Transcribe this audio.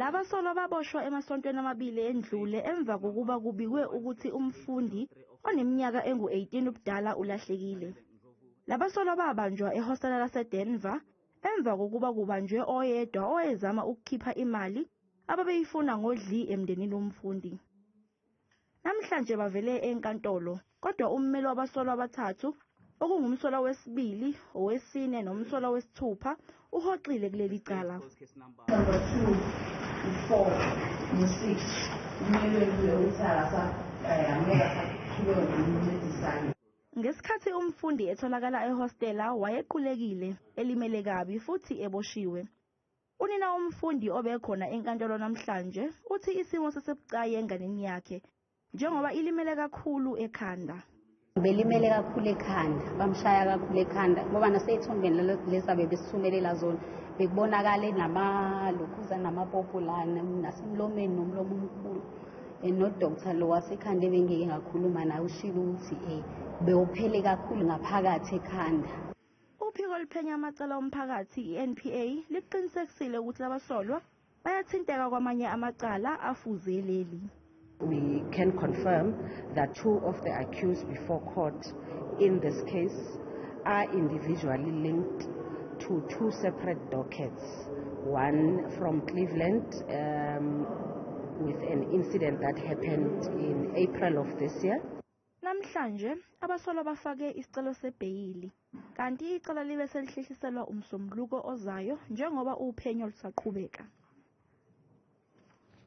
Labasolwa baboshwa emasontweni amabili endlule emva kokuba kubikwe ukuthi umfundi oneminyaka engu-18 ubudala ulahlekile. Labasolwa babanjwa ehostela laseDenver emva kokuba kubanjwe oyedwa owayezama ukukhipha imali ababeyifuna ngodli emndenini womfundi. Namhlanje bavele enkantolo, kodwa ummeli wabasolwa abathathu, okungumsolwa wesibili, owesine nomsolwa wesithupha, uhoxile kuleli cala. Number 2, u-4 no-6, ummeli wethu uthi angeke asaqhubeka nokuncedisana. Ngesikhathi umfundi etholakala ehostela wayequlekile, elimele kabi futhi eboshiwe. Unina womfundi obekhona enkantolo namhlanje uthi isimo sisebucayi enganeni yakhe njengoba ilimele kakhulu ekhanda. Belimele kakhulu ekhanda, bamshaya kakhulu ekhanda ngoba nasey'thombeni lezi abebesithumelela zona bekubonakale namalokhuza namapopo lana nasemlomeni nomlomo omkhulu. No-doctor lo wasekhanda ebengike ngakhuluma naye ushilo ukuthi bewuphele kakhulu ngaphakathi ekhanda. Uphiko oluphenya amacala omphakathi i-NPA liqinisekisile ukuthi labasolwa bayathinteka kwamanye amacala afuze leli. We can confirm that 2 of the accused before court in this case are individually linked to 2 separate dockets, one from Cleveland with an incident that happened in April of this year. Namhlanje abasolwa bafake isicelo sebheyili kanti icala libe selihlehliselwa umsombuluko ozayo njengoba uphenyo lusaqhubeka.